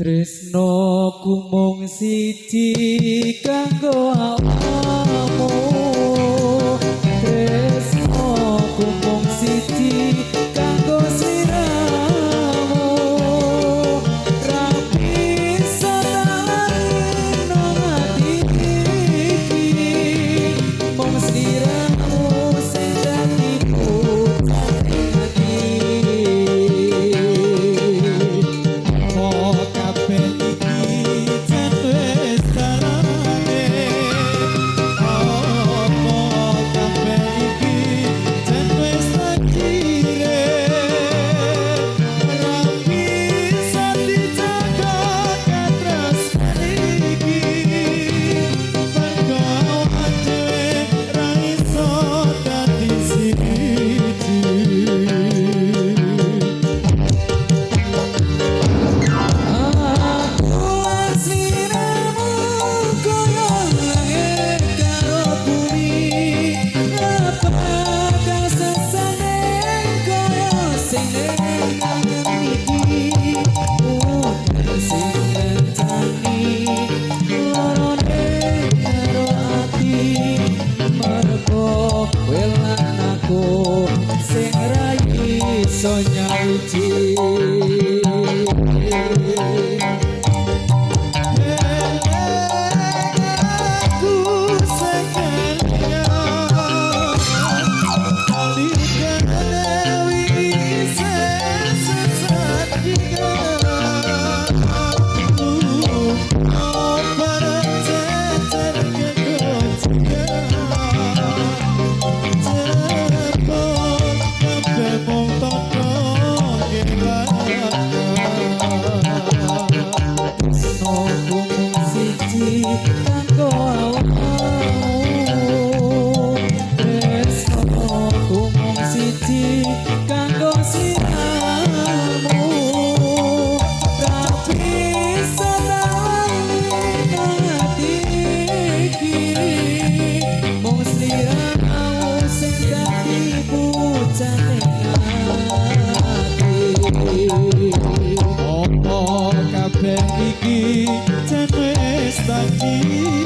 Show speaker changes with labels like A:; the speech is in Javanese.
A: Tresno ku mung siji kanggo awakmu. Tresno ku mung siji kanggo sliramu. Ra bisa tak nang ati iki, mung sliramu sing dadi pucate ati.
B: Apa kabeh iki jan wis dalane? Apa kabeh iki jan wis takdire? Ra bisa dijaga katresnan iki, mergo awak dhewe ra iso dadi siji.
A: Aku lan sliramu kaya langit karo bumi, bakal sesanding kaya sing ning angen iki. Udan sing ngancani lorone karo ati, mergo kowe lan aku sing ra iso nyawiji.
B: Aku sing kelingan kali dewi isih sesandingan, bareng jejer kegojekan, jebul kabeh mung tandha kelangan.
A: Tresno ku mung siji kanggo awakmu. Tresno ku mung siji kanggo sliramu. Ra bisa tak nang ati iki, mung sliramu sing dadi pucate ati.
B: Apa kabeh iki jan wis takdire?